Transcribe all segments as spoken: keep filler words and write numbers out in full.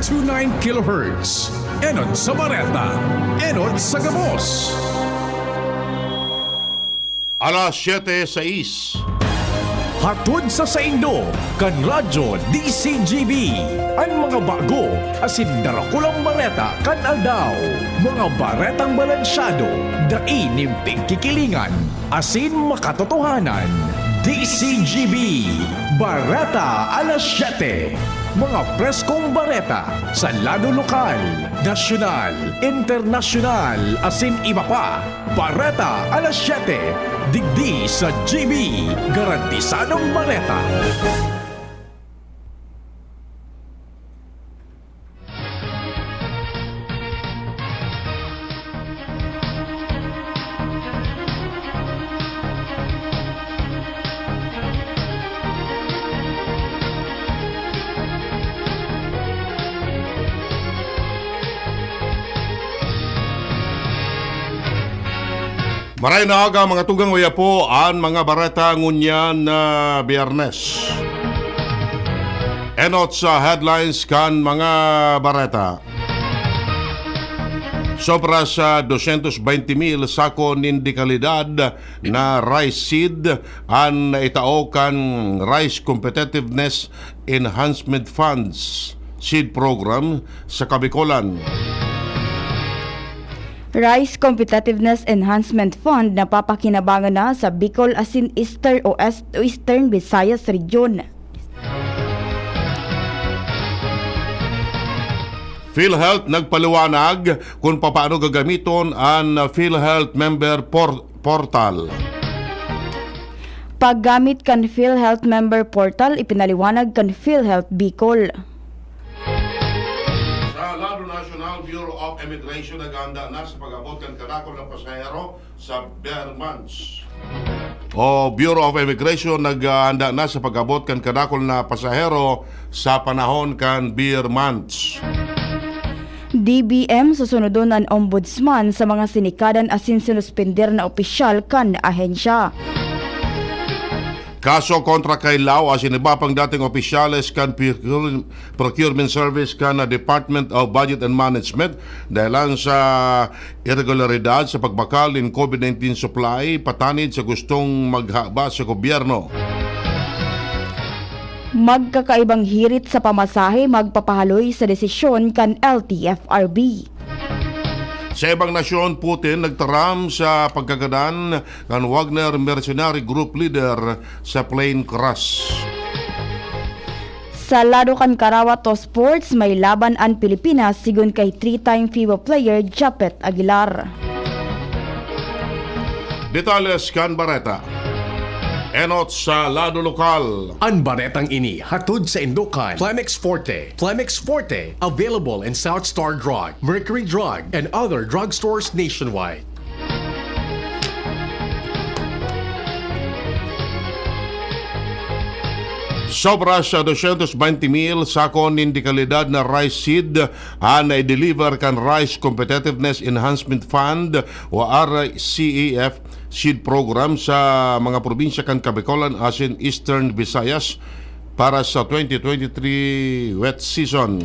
two nine kilohertz. Enot sa Bareta, enot sa gabos. Alas siyete sais. Hatod sa saindo, kan Radyo D C G B, an mga bago asin darakulang bareta kan aldaw. Mga baretang balansyado, dai nin pigkikilingan, asin makatotohanan. D C G B, Bareta alas siyete. Mga preskong bareta sa lado lokal, nasyonal, internasyonal, asin iba pa. Bareta alas siyete, digdi sa G B, garantisadong bareta. Maray na aga, mga tugang, oya po an mga bareta ngunyan na Biyernes. Enot sa headlines kan mga bareta. Sobra sa dosyentos baynte mil sako nin dekalidad na rice seed an naitao kan Rice Competitiveness Enhancement Funds seed program sa Kabikolan. Rice Competitiveness Enhancement Fund napapakinabangan na sa Bicol asin Eastern o Est-, Eastern Visayas Region. PhilHealth nagpaliwanag kung papaano gagamiton an PhilHealth Member Por-, Portal. Paggamit kan PhilHealth Member Portal, ipinaliwanag kan PhilHealth Bicol. Sa Lado National, Bureau of Immigration naghahanda na sa pag-abot kan kadakul na pasahero sa Beer Months. O Bureau of Immigration naghahanda na sa pag-abot kan kadakul na pasahero sa panahon kan Beer Months. D B M susunodon an Ombudsman sa mga sinikadan asin sinuspender na opisyal kan ahensya. Kaso kontra kay Lao asin iba pang dating opisyales kan procure-, procurement service kan Department of Budget and Management dahelan sa iregularidad sa pagbakal nin COVID nineteen supply patanid sa gustong maghaba sa gobyerno. Magkakaibang hirit sa pamasahe magpapahaloy sa desisyon kan L T F R B. Sa ibang nasyon, Putin nagtaram sa pagkagadan kan Wagner mercenary group leader sa plane crash. Sa lado kan karawat o sports, may laban an Pilipinas, sigon kay three-time FIBA player Japet Aguilar. Detalles kan bareta. Enot sa lado lokal. An baretang ini hatod saindo kan Plemex Forte. Plemex Forte, available in South Star Drug, Mercury Drug, and other drugstores nationwide. Sobra sa dosyentos baynte mil sako nin dekalidad na rice seed an naideliver kan Rice Competitiveness Enhancement Fund o R C E F seed program sa mga probinsya kan Kabikolan asin Eastern Visayas para sa twenty twenty-three wet season.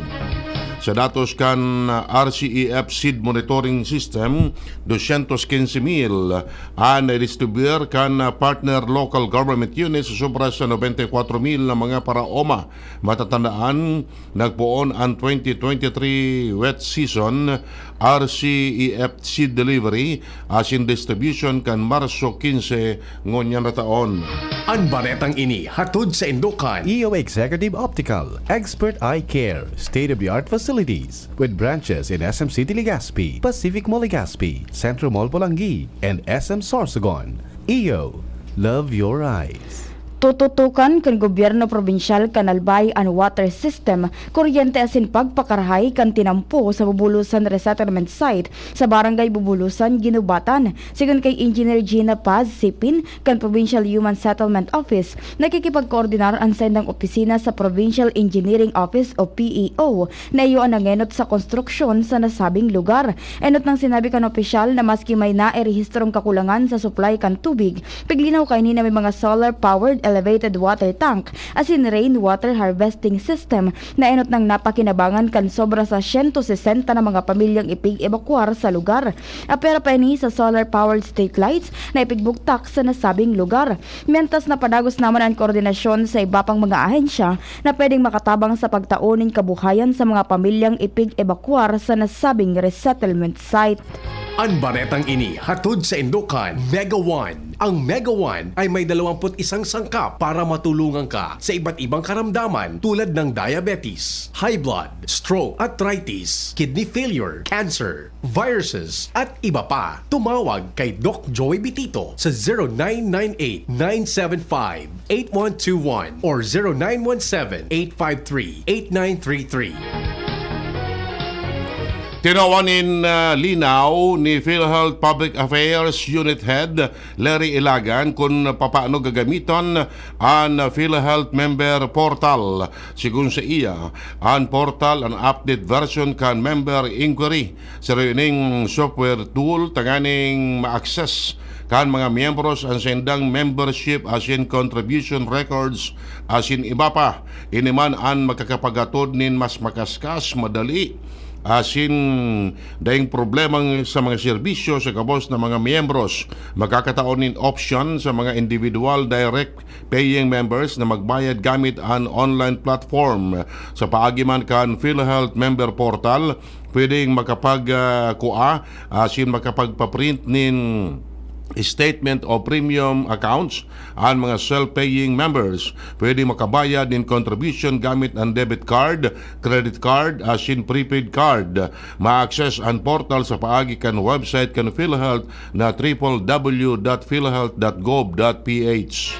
Sa datos kan R C E F Seed Monitoring System, dosyentos quince mil an nadistribuir kan partner local government units sa sobra sa nobenta y kwatro mil na mga paraoma. Matatandaan, nagpoon an twenty twenty-three wet season R C E F seed delivery asin distribution kan Marso quince ngunyan na taon. An baretang ini hatod saindo kan E O Executive Optical, Expert Eye Care, state-of-the-art facilities with branches in S M City Legazpi, Pacific Mall Legazpi, Centro Mall Polangui, and S M Sorsogon. E O, love your eyes. Tututukan kan gobyerno probinsyal kan Albay an water system, kuryente asin pagpakarahay kan tinampo sa Bubulusan Resettlement Site sa Barangay Bubulusan, Guinobatan. Sigon kay Engineer Gina Paz Sipin kan Provincial Human Settlement Office, nakikipagkoordinar an saindang opisina sa Provincial Engineering Office o P E O na iyo an nangenot sa konstruksyon sa nasabing lugar. Enot nang sinabi kan opisyal na maski may nairehistrong kakulangan sa supply kan tubig, piglinaw kaini na may mga solar-powered elevated water tank asin rainwater harvesting system na enot nang napakinabangan kan sobra sa siyento sesenta na mga pamilyang ipig-ebakuar sa lugar. Apwera pa ini sa solar-powered streetlights na ipigbugtak sa nasabing lugar. Mientras, napadagos naman an koordinasyon sa iba pang mga ahensya na pwedeng makatabang sa pagtao nin kabuhayan sa mga pamilyang ipig-ebakuar sa nasabing resettlement site. An baretang ini hatod saindo kan Mega One. Ang Mega One ay may dalawampu't isang sangkap para matulungan ka sa iba't ibang karamdaman tulad ng diabetes, high blood, stroke, arthritis, kidney failure, cancer, viruses, at iba pa. Tumawag kay Doc Joey Bitito sa zero nine nine eight, nine seven five, eight one two one or zero nine one seven, eight five three, eight nine three three. Tinawan nin, ah, linaw ni PhilHealth Public Affairs Unit Head Larry Ilagan kun papaano gagamiton an PhilHealth Member Portal. Sigon sa iya, an portal an update version kan Member Inquiry. Saro ining software tool tanganing ma-access kan mga miyembros an saindang membership asin contribution records asin iba pa. Ini man an makakapaghatod nin mas makaskas, madali, asin daing problema sa mga serbisyo sa gabos na mga miyembros. Magkakataon nin option sa mga individual direct paying members na magbayad gamit an online platform. Sa paagi man kan PhilHealth Member Portal, pwedeng makapag, ah, kua asin makapagpaprint nin statement of premium accounts an mga self-paying members. Pwede makabayad nin contribution gamit an debit card, credit card, asin prepaid card. Ma-access an portal sa paagi kan website kan PhilHealth na triple w dot philhealth dot gov dot ph.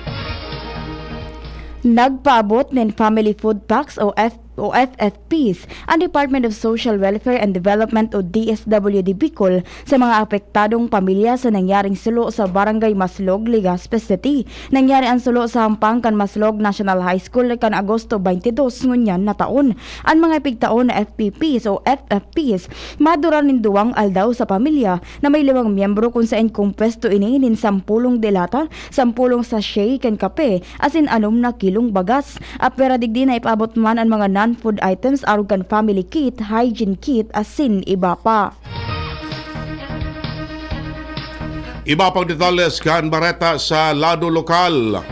Nagpaabot nin family food packs o F-, o F F Ps ang Department of Social Welfare and Development o D S W D Bicol sa mga apektadong pamilya sa nangyaring sulo sa Barangay Maslog, Legazpi City. Nangyari an sulo sa hampang kan Maslog National High School kan Agosto twenty-two ngunyan na taon. An mga epigtaon na F P Ps o F F Ps, madurar nin duwang aldaw sa pamilya na may limang miyembro, kun saen kumpwesto ini nin sampulong de lata, sampulong sachet kan kape, asin anom na kilong bagas. Apwera digdi, naipaabot man an mga non-food items arog kan family kit, hygiene kit, asin iba pa. Iba pang detalles kan bareta sa lado lokal.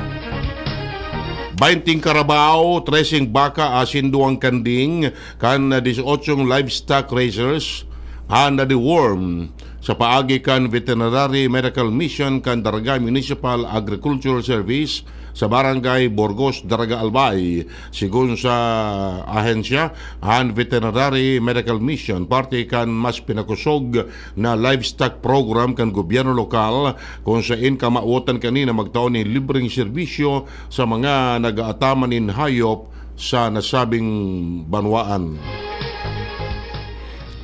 Bainting karabaw, treseng baka asin duwang kanding kan dieciochong livestock raisers an na-deworm sa paagi kan Veterinary Medical Mission kan Daraga Municipal Agriculture Service sa Barangay Burgos, Daraga, Albay. Sigon sa ahensya, an Veterinary Medical Mission, parte kan mas pinakosog na livestock program kan gobyerno lokal, kun saen kamawotan kani na magtao nin libreng serbisyo sa mga nag-aataman nin hayop sa nasabing banwaan.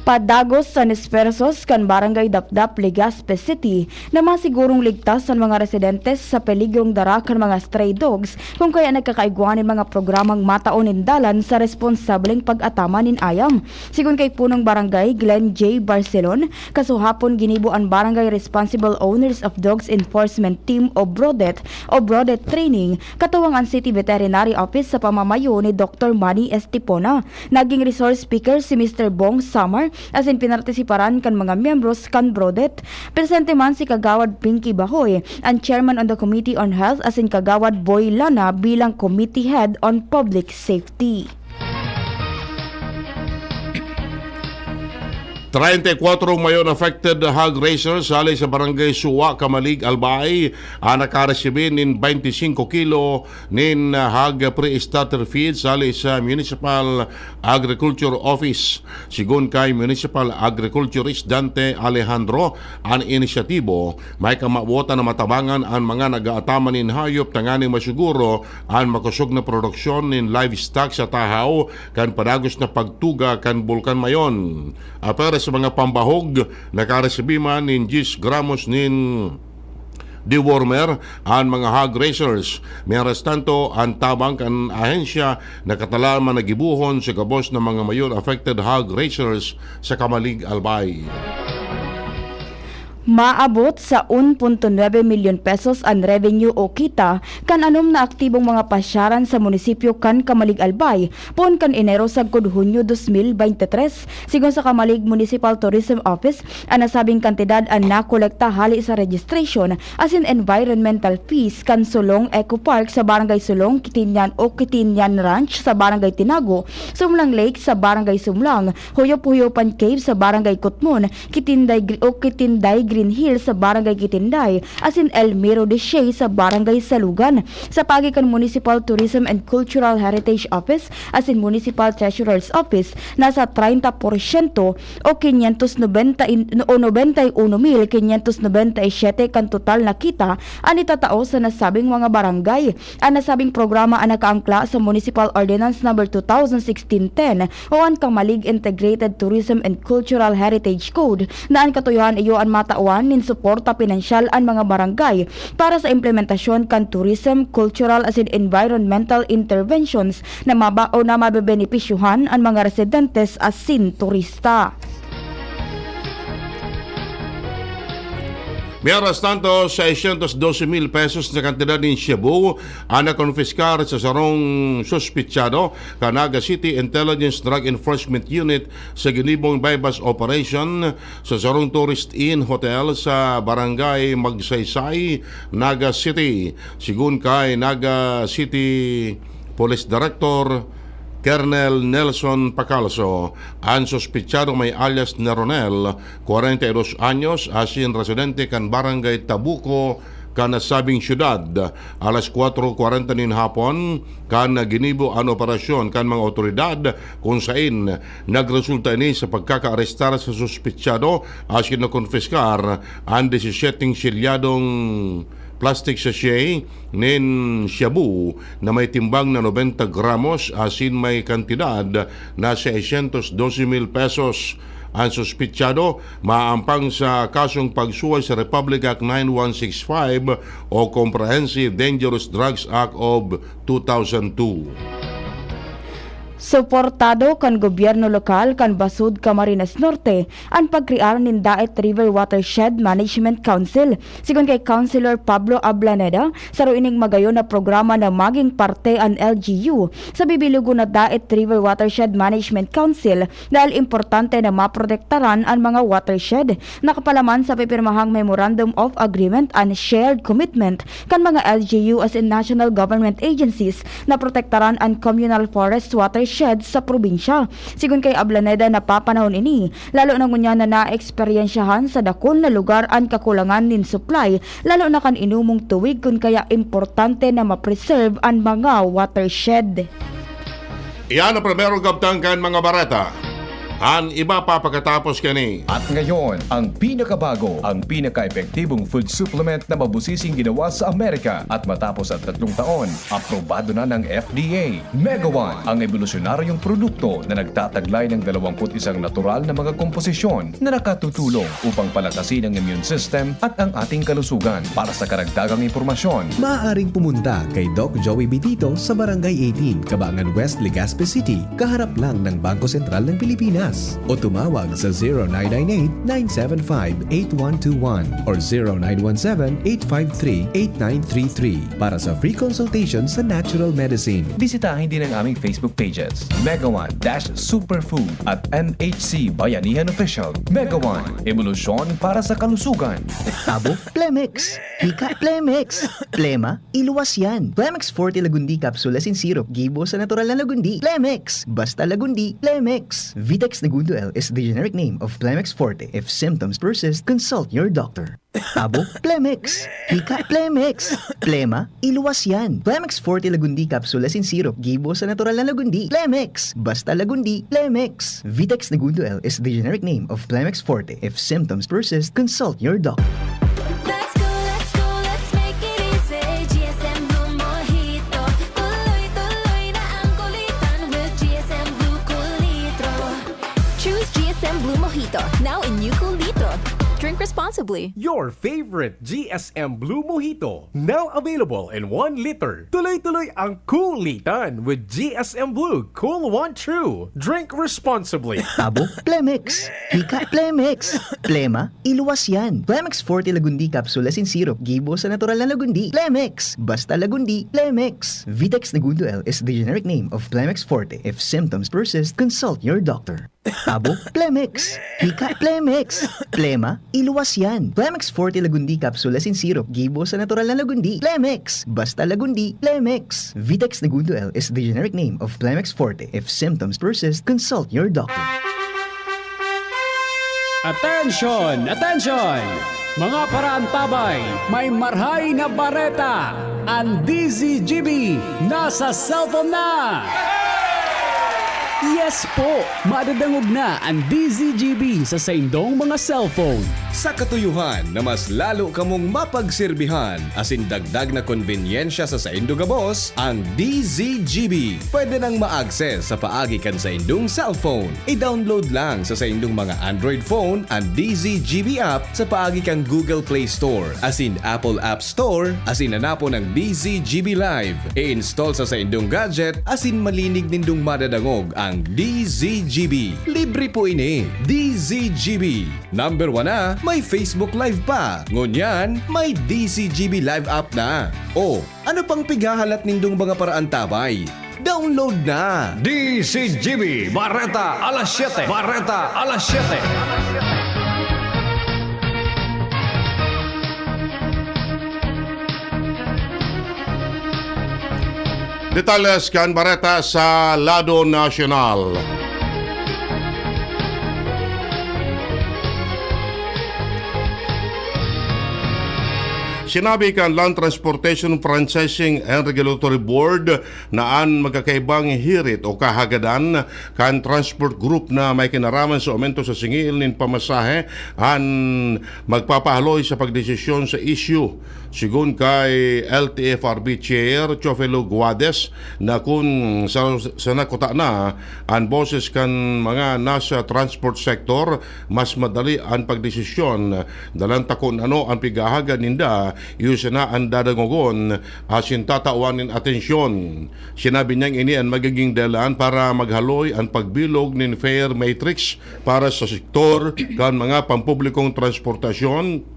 Padagos sa esfuerzos kan Barangay Dapdap, Legazpi City, na masigurong ligtas an mga residentes sa peligrong dara kan mga stray dogs, kun kaya nagkakaigwa nin mga programang matao nin dalan sa responsableng pag-ataman nin ayam. Sigon kay Punong Barangay Glenn J Barcelon, kasuhapon ginibo an Barangay Responsible Owners of Dogs Enforcement Team o BRODET o BRODET training, katuwang an City Veterinary Office sa pamamayo ni Doktor Manny Estipona. Naging resource speaker si Mister Bong Samar asin pinartisiparan kan mga miyembros kan BRODET. Presente man si Kagawad Pinky Bahoy, an chairman on the Committee on Health, asin Kagawad Boy Lana bilang committee head on public safety. Treinta y cuatro mayon affected hog raisers hali sa Barangay Suwa, Camalig, Albay, an nakaresibi nin twenty-cinco kilo nin hog pre-starter feeds hali sa Municipal Agriculture Office. Sigon kay Municipal Agriculturist Dante Alejandro, an inisyatibo may kamawotan na matabangan an mga nag-aataman nin hayop tanganing masuguro an makosog na produksyon nin livestock sa tahaw kan padagos na pagtuga kan Bulkan Mayon. Apwera sa mga pambahog, nakaresibi man nin diyes gramos nin dewormer an mga hog raisers. Mientras tanto, an tabang kan ahensya nakatalaan man na gibohon sa gabos na mga mayon affected hog raisers sa Camalig, Albay. Maabot sa un punto nuebe milyon pesos an revenue o kita kan anom na aktibong mga pasyaran sa munisipyo kan Camalig Albay, poon kan Enero sagkod Hunyo dos mil beintitres. Sigon sa Camalig Municipal Tourism Office, an nasabing kantidad an nakolekta hali sa registration asin environmental fees kan Solong Eco Park sa Barangay Solong, Kitinyan o Kitinyan Ranch sa Barangay Tinago, Sumlang Lake sa Barangay Sumlang, Huyop-Huyopan Cave sa Barangay Kutmon, Kitinday Gr-, o Kitinday Green Hill sa Barangay Kitinday, asin El Miro de Shea sa Barangay Salugan. Sa paagi kan Municipal Tourism and Cultural Heritage Office asin Municipal Treasurer's Office, nasa treinta porsyento o quinientos noventa y, o noventa y uno mil quinientos noventa y siete kan total na kita an itatao sa nasabing mga barangay. An nasabing programa an nakaangkla sa Municipal Ordinance Number two thousand sixteen ten o an Camalig Integrated Tourism and Cultural Heritage Code, na an katuyohan iyo an matawan nin suporta pinansyal an mga barangay para sa implementasyon kan tourism, cultural asin environmental interventions na maba-, o na mabebenepisyuhan an mga residentes asin turista. Mientras tanto, seiscientos doce mil pesos na kantidad nin shabu an nakonpiskar sa sarong suspitsado kan Naga City Intelligence Drug Enforcement Unit sa ginibong buy-bust operation sa sarong tourist inn hotel sa Barangay Magsaysay, Naga City. Sigun kay Naga City Police Director Colonel Nelson Pacalso, an suspitsado may alias na Ronel, kwarenta y dos anyos, asin residente kan Barangay Tabuco, kan nasabing syudad. Alas kwatro kwarenta nin hapon, kan ginibo an operasyon kan mga awtoridad, kun sain nagresulta ini sa pagkakaarestar sa suspitsado asin nakonpiskar an disisyeteng silyadong plastic sachet nin shabu na may timbang na nobenta gramos asin may kantidad na seiscientos doce mil pesos. An suspitsado maaampang sa kasong pagsuhay sa Republic Act nine one six five o Comprehensive Dangerous Drugs Act of two thousand two. Suportado kan gobyerno lokal kan Basud, Camarines Norte, an pagkrear nin Daet River Watershed Management Council. Sigon kay Councilor Pablo Ablaneda, saro ining magayon na programa na magin parte an L G U sa bibilugon na Daet River Watershed Management Council dahil importante na maprotektaran an mga watershed. Nakapalaman sa pipirmahang Memorandum of Agreement an shared commitment kan mga L G U asin national government agencies na protektaran an communal forest watershed sa probinsya. Sigon kay Ablaneda, napapanahon ini, lalo na ngunyan na naeksperyensyahan sa dakul na lugar an kakulangan nin supply, lalo na kan inumong tubig, kun kaya importante na ma-preserve an mga watershed. Iyan ang primerong kabtang kan mga bareta. An iba pa pakatapos kani. At ngayon, ang pinakabago, ang pinaka-epektibong food supplement na mabusising ginawa sa Amerika. At matapos ang tatlong taon, aprobado na ng F D A. Mega One, ang ebolusyonaryong produkto na nagtataglay ng dalawampu't isang natural na mga komposisyon na nakatutulong upang palakasin ang immune system at ang ating kalusugan. Para sa karagdagang impormasyon, maaaring pumunta kay Doc Joey Bitito sa Barangay eighteen, Kabangan West, Legazpi City, kaharap lang ng Bangko Sentral ng Pilipinas. O tumawag sa zero nine nine eight, nine seven five, eight one two one or zero nine one seven, eight five three, eight nine three three para sa free consultation sa natural medicine. Bisitahin din ang aming Facebook pages, Mega One dash Superfood at M H C Bayanihan Official. Mega One, ebolusyon para sa kalusugan. Tabo, Plemex. Hika, Plemex. Plema, iluwas yan. Plemex Forte Lagundi Capsule asin Syrup, gibo sa natural na lagundi. Plemex, basta lagundi, Plemex. Vitex Negundo L is the generic name of Plemex Forte. If symptoms persist, consult your doctor. Tabo, Plemex. Hika, Plemex. Plema, iluwas yan. Plemex Forte Lagundi Capsule asin Syrup, gibo sa natural na lagundi. Plemex, basta lagundi, Plemex. Vitex Negundo L is the generic name of Plemex Forte. If symptoms persist, consult your doctor. Let's go, let's go, let's make it easy. G S M Blue Mojito. Tuloy-tuloy na ang kulitan with G S M Blue Cool Litro. Choose G S M Blue Mojito, now in new Cool Litro. Drink responsibly. Your favorite G S M Blue Mojito, now available in one liter. Tuloy-tuloy ang kulitan with G S M Blue Cool One True. Drink responsibly. Tabo, Plemex. Hika, Plemex. Plema, iluwas yan. Plemex Forte Lagundi Capsule asin Syrup. Gibo sa natural na lagundi. Plemex. Basta lagundi, Plemex. Vitex Negundo L is the generic name of Plemex Forte. If symptoms persist, consult your doctor. Tabo, Plemex. Hika, Plemex. Plema, iluwas yan. Plemex Forte Lagundi Capsule asin Syrup. Gibo sa natural na lagundi. Plemex. Basta lagundi, Plemex. Vitex Negundo L is the generic name of Plemex Forte. If symptoms persist, consult your doctor. Attention! Attention! Mga paraantabay, may marhay na bareta! Ang D Z G B nasa cellphone na! Yes po! Madadangog na ang D Z G B sa saindong mga cellphone. Sa katuyuhan na mas lalo kamong mapagserbihan asin dagdag na konbenyensya sa saindo gabos, ang D Z G B pwede nang ma-access sa paagi kan saindong cellphone. I-download lang sa saindong mga Android phone an D Z G B app sa paagi kan Google Play Store asin Apple App Store asin hanapon ang D Z G B Live. I-install sa saindong gadget asin malinig nindong madadangog ang D Z G B. Libre po ini. D Z G B. Number one na, may Facebook Live pa. Ngunyan, may D Z G B Live app na. O, ano pang pighahalat nindong mga paraantabay? Download na! D Z G B, Bareta alas siyete. Bareta alas siyete. Detalles kan bareta sa lado nasyonal. Sinabi kan Land Transportation Franchising and Regulatory Board na an magkakaibang hirit o kahagadan kan transport group na may kinaraman sa aumento sa singil nin pamasahe an magpapahaloy sa pagdesisyon sa isyu. Sigon kay L T F R B Chair Teofilo Guades na kun sa, sa nakuta na an boses kan mga nasa transport sector, mas madali an pagdesisyon. Dalan ta kun ano an pighahagad ninda, iyo sana an dadangogon asin tatawan nin atensyon. Sinabi niyang ini an magiging dahilan para maghaloy an pagbilog nin fare matrix para sa sektor kan mga pampublikong transportasyon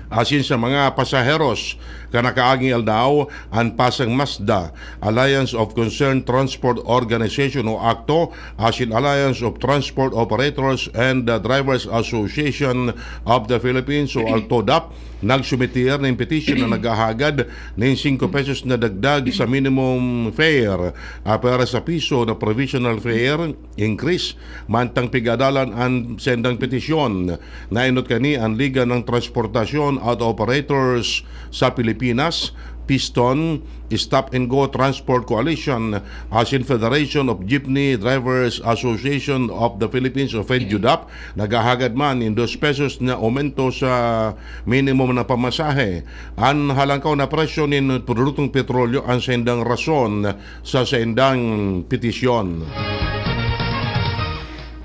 asin sa mga pasaheros. Kan nakaaging aldaw, an Pasang Mazda, Alliance of Concerned Transport Organization o akto, asin Alliance of Transport Operators and the Drivers Association of the Philippines o ALTODAP, nagsumitir nin petisyon na naghahagad nin singko pesos na dagdag sa minimum fare, ah, pwera sa piso na provisional fare increase. Mantang pigadalan an sendang petisyon, naenot kani an Liga ng Transportasyon Auto Operators sa Pilipinas, PISTON, Stop and Go Transport Coalition, asin Federation of Jeepney Drivers Association of the Philippines o FEDJUDAP, naghahagad man nin dos pesos na aumento sa minimum na pamasahe. An halangkaw na presyo nin produktong petrolyo an saindang rason sa saindang petisyon.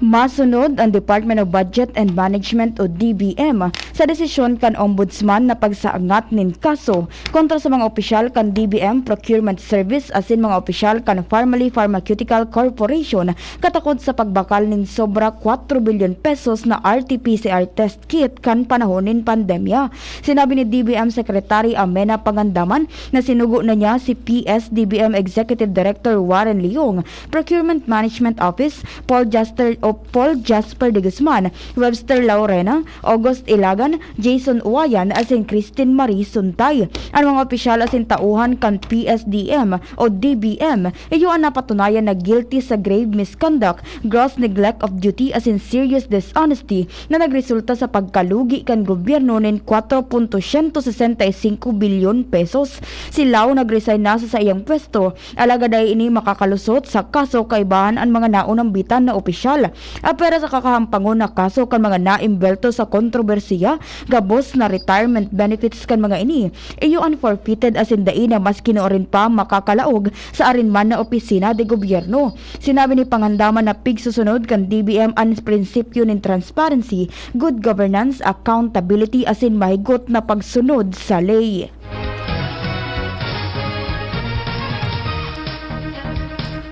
Masunod ang Department of Budget and Management o D B M sa desisyon kan Ombudsman na pagsaangat nin kaso kontra sa mga opisyal kan D B M Procurement Service asin mga opisyal kan Farmally Pharmaceutical Corporation katakod sa pagbakal nin sobra kwatro bilyon pesos na R T P C R test kit kan panahon nin pandemya. Sinabi ni D B M Secretary Amena Pangandaman na sinugo na niya si P S D B M Executive Director Warren Leong, Procurement Management Office, Paul Jasper, o Paul Jasper de Guzman, Webster Laurena, August Ilagan, Jason Uwayan, asin Christine Marie Suntay. An mga opisyal asin tauhan kan P S D M o D B M, iyo an napatunayan na guilty sa grave misconduct, gross neglect of duty asin serious dishonesty na nagresulta sa pagkalugi kan gobyerno nin kwatro punto siyento sesenta y singko bilyon pesos. Si Lao nag-resign na sa saiyang pwesto, alagad dai ini makakalusot sa kaso kaibahan an mga naunambitan na opisyal. Apwera sa kakahampangon na kaso kan mga naimbelto sa kontrobersiya, gabos na retirement benefits kan mga ini, iyo an forfeited asin dai na maski nuarin pa makakalaog sa arin man na opisina de gobyerno. Sinabi ni Pangandaman na pigsusunod kan D B M an prinsipyo nin transparency, good governance, accountability asin mahigot na pagsunod sa ley.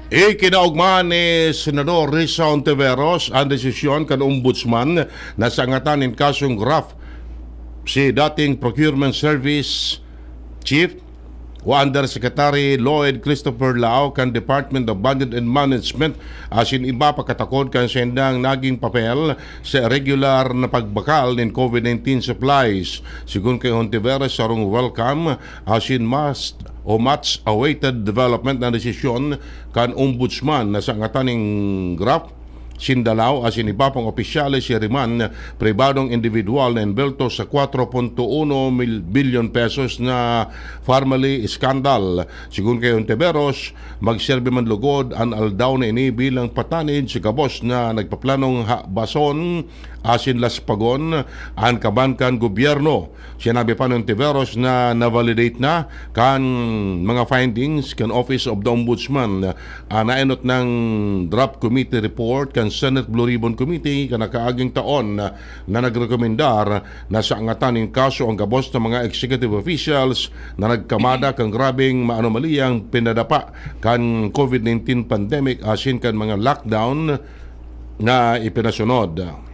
Ikinaogma ni Senador Risa Hontiveros an desisyon kan Ombudsman na sangatan nin kasong graft si dating Procurement Service Chief o Undersecretary Lloyd Christopher Lao kan Department of Budget and Management asin iba pa katakod kan saindang naging papel sa irregular na pagbakal nin COVID nineteen supplies. Sigon kay Hontiveros, sarong welcome asin mas o much awaited development na desisyon kan Ombudsman na sangatan nin graft sinda Lao asin iba pang opisyales, siring man pribadong individual na enbelto sa kwatro punto uno mil bilyon pesos na family scandal. Sigon kay Hontiveros, magserbi man lugod an aldaw na ini bilang patanid sa gabos na nagpaplanong habason asin laspagon an kaban kan gobyerno. Sinabi pa ni Hontiveros na na-validate na kan mga findings kan Office of the Ombudsman an naenot nang draft committee report kan Senate Blue Ribbon Committee kan nakaaging taon na nagrekomendar na sangatan nin kaso an gabos na mga executive officials na nagkamada kan grabeng maanomaliyang pinadapa kan COVID nineteen pandemic asin kan mga lockdown na ipinasunod.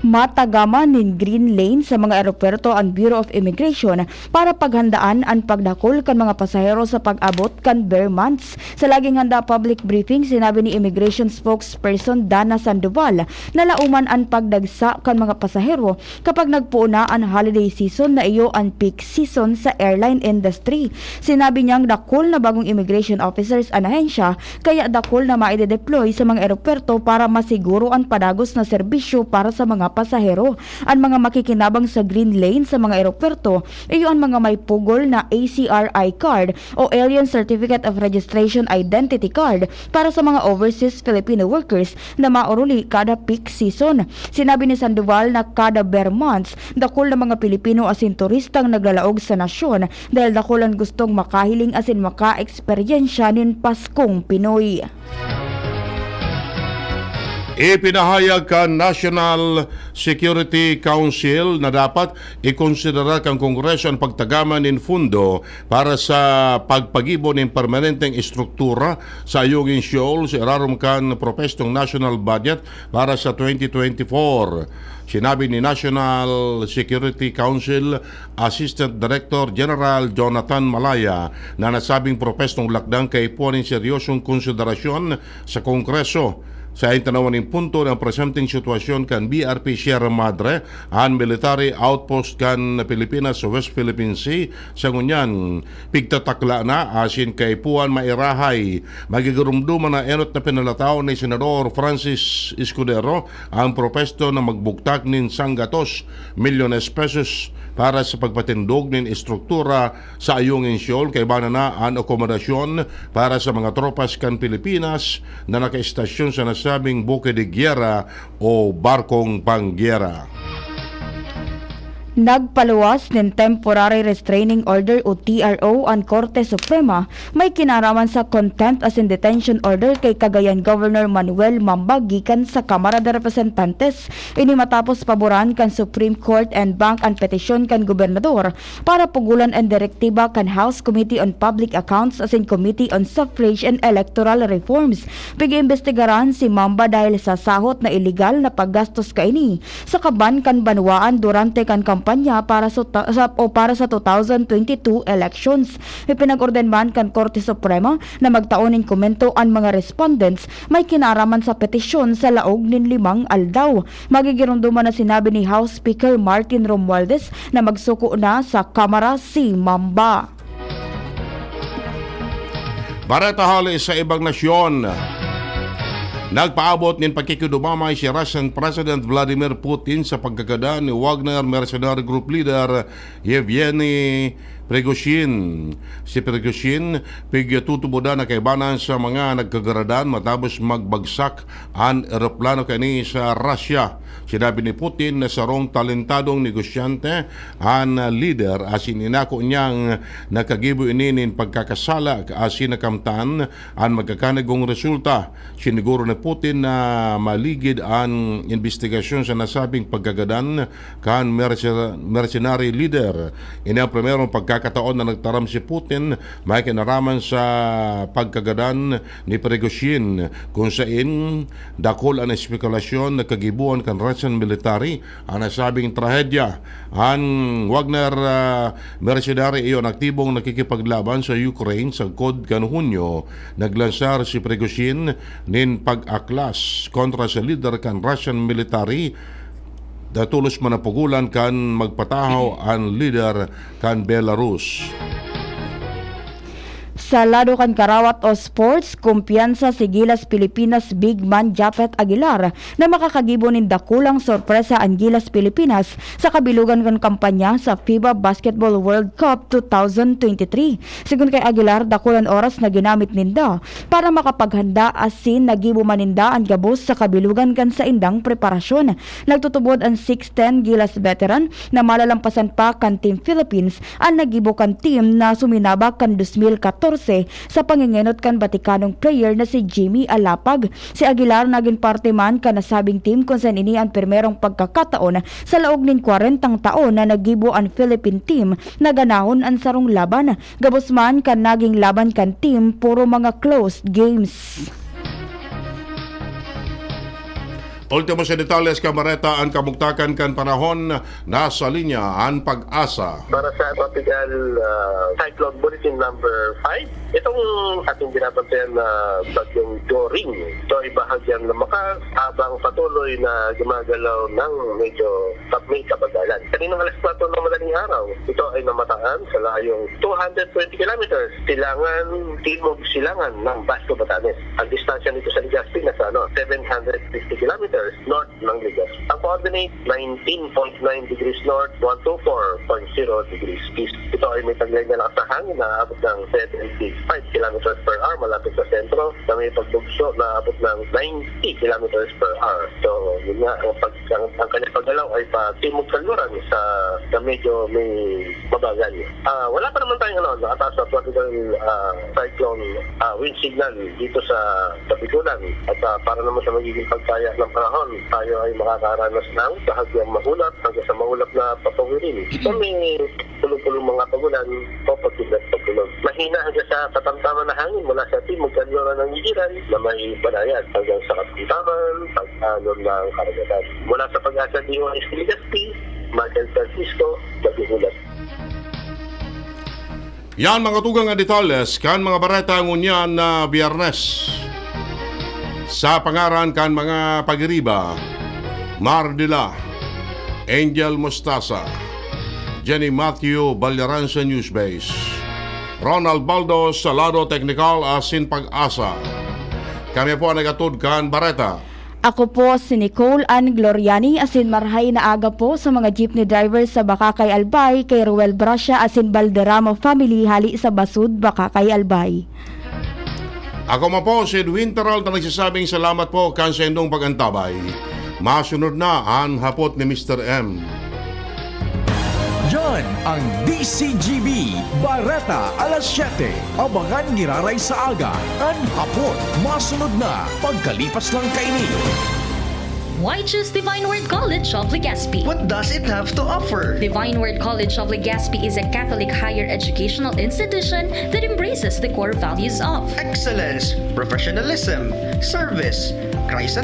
Matagaman nin green lane sa mga eropuwerto an Bureau of Immigration para paghandaan an pagdakul kan mga pasahero sa pag-abot kan ber months. Sa laging handa public briefing, sinabi ni Immigration Spokesperson Dana Sandoval na lauman an pagdagsa kan mga pasahero kapag nagpoon na an holiday season na iyo an peak season sa airline industry. Sinabi niyang dakul na bagong immigration officers an ahensya, kaya dakul na maide-deploy sa mga eropuwerto para masiguro an padagos na serbisyo para sa mga pasahero. An mga makikinabang sa green lane sa mga eropuwerto, iyo an mga may pugol na A C R I card o Alien Certificate of Registration Identity Card para sa mga overseas Filipino workers na maoruli kada peak season. Sinabi ni Sandoval na kada ber months, dakul na mga Pilipino asin turistang naglalaog sa nasyon dahil dakul an gustong makahiling asin makaeksperyensya nin Paskong Pinoy. Ipinahayag kan National Security Council na dapat ikonsidera kan Kongreso an pagtagaman nin pondo para sa pagpagibo nin permanenteng estruktura sa Ayungin Shoal sa irarom kan propestong national budget para sa twenty twenty-four. Sinabi ni National Security Council Assistant Director General Jonathan Malaya na nasabing propestong lakdang kaipuhan nin seryosong konsiderasyon sa Kongreso. Sa tanawan nin punto na presenteng sitwasyon kan B R P Sierra Madre, an military outpost kan Pilipinas sa West Philippine Sea, sa ngunyan, pigtatakla na asin kaipuhan mairahay. Magigiromdoman na enot na pinalataw ni Senador Francis Escudero ang propesto na magbugtak nin sanggatos milyones pesos para sa pagpatindog nin estruktura sa Ayungin Shoal, kaiba na an akomodasyon para sa mga tropas kan Pilipinas na nakaestasyon sa nasabing buke de gyera o barkong panggyera. Nagpaluwas nin Temporary Restraining Order o T R O an Korte Suprema, may kinaraman sa contempt asin detention order kay Cagayan Governor Manuel Mamba gikan sa Kamara de Representantes. Ini matapos paboran kan Supreme Court en banc an petisyon kan gobernador para pugolan an direktiba kan House Committee on Public Accounts asin Committee on Suffrage and Electoral Reforms. Pig-iimbestigaran si Mamba dahil sa sahot na iligal na paggastos kaini sa kaban kan banwaan durante kan kampanya para sa ta-, sa, o para sa two thousand twenty-two elections. Ipinag-orden man kan Korte Suprema na magtao nin komento an mga respondents may kinaraman sa petisyon sa laog nin limang aldaw. Magigiromdoman na sinabi ni House Speaker Martin Romualdez na magsuko na sa Kamara si Mamba. Bareta hali sa ibang nasyon. Nagpaabot nin pakikidumamay si Russian President Vladimir Putin sa pagkagadan ni Wagner mercenary group leader Yevgeny Prigozhin. Si Prigozhin, pigtutubodan na kaibanan sa mga nagkagaradan matapos magbagsak an eroplano kaini sa Russia. Sinabi ni Putin na sarong talentadong negosyante an lider, asin inako niyang nakagibo ini nin pagkakasala asin nakamtan an magkakanigong resulta. Siniguro ni Putin na maligid an imbestigasyon sa nasabing pagkagadan kan merce-, mercenary leader. Ini ang primerong pagkakataon na nagtaram si Putin may kinaraman sa pagkagadan ni Prigozhin, kung sain dakul an espekulasyon na kagiboan kan Russian military an nasabing trahedya. An Wagner, ah, mercenary iyon aktibong nakikipaglaban sa Ukraine sagkod kan Hunyo. Naglansar si Prigozhin nin pag-aklas kontra sa lider kan Russian military, datolos man napugulan kan magpatahaw an lider kan Belarus. Sa lado kan karawat o sports, kumpiyansa si Gilas Pilipinas big man Japet Aguilar na makakagibo nin dakulang sorpresa an Gilas Pilipinas sa kabilugan kan kampanya sa FIBA Basketball World Cup twenty twenty-three. Sigon kay Aguilar, dakulang oras na ginamit ninda para makapaghanda asin nagibo man ninda an gabos sa kabilugan kan saindang preparasyon. Nagtutubod an six ten Gilas veteran na malalampasan pa kan Team Philippines an nagibo kan team na suminabak kan dos mil katorse sa pangengenot kan Vaticanong player na si Jimmy Alapag. Si Aguilar nagin parte man kan nasabing team, kun saen ini an primerong pagkakataon sa laog nin kwarentang taon na nagibo an Philippine team na ganahon an sarong laban. Gabos man kan naging laban kan team, puro mga close games. Ultimo sa detalles kan bareta, an kamugtakan kan panahon. Nasa linya an PAGASA. Para sa Tropical, ah, Cyclone Bulletin number five, itong ating binabantayan na bagyong Dorian, ito ay bahagyang lumakas habang patuloy na gumagalaw ng medyo may kabagalan. Kaninang alas kwatro ng madaling araw, ito ay namataan sa layong two hundred twenty kilometers, silangan, timog silangan ng Basco, Batanes. Ang distansya nito sa Legazpi nasa, ano, seven hundred fifty kilometers north ng Legazpi. Ang coordinate, nineteen point nine degrees north, one two four point zero degrees east. Ito ay may taglay na lakas na hangin na aabot ng seventy-five kilometers per hour malapit sa sentro, na may pagbugso na abot ng ninety kilometers per hour. So, yun nga, ang pag-, ang, ang kanyang paggalaw ay patimog-kanluran sa, sa medyo may mabagal. Ah, wala pa naman tayong, ano, nakataas na tropical, ah, cyclone, ah, wind signal dito sa, sa Bicolan. At, ah, para naman sa magiging pagkaya ng panahon, tayo ay makakaranas ng bahagyang maulap hanggang sa maulap na papawirin. Kung may pulong-pulong mga pagulan o pagkidlat pagkulog. Mahina hanggang sa katamtaman na hangin mula sa timog kanluran ng Igiran na may banayad hanggang sa katamtaman, pag-alon ng karagatan. Mula sa PAGASA D O H P Legazpi, Michael Francisco, nag-uulat. Yan, mga tugang, nga detalles kan mga bareta ngunyan na Biyernes. Sa pangaran kan mga pagiriba, Mar Dila, Angel Mostasa, Jenny Matthew Balyaran sa Newsbase, Ronald Baldo sa lado teknikal asin PAGASA. Kami po ang nag-atod kan bareta. Ako po si Nicole Ann Gloriani, asin marahay na aga po sa mga jeepney drivers sa Bacacay, Albay, kay Ruel Bracia asin Balderrama family hali sa Basud, Bacacay, Albay. Ako man po si Edwin Terralta, nagsasabing salamat po kan saindong pag-antabay. Masunod na an hapot ni Mister M. Yan ang D C G B, Bareta alas siyete. Abangan giraray sa aga, an hapot. Masunod na, pagkalipas lang kaini. Why choose Divine Word College of Legazpi? What does it have to offer? Divine Word College of Legazpi is a Catholic higher educational institution that embraces the core values of excellence, professionalism, service, Christ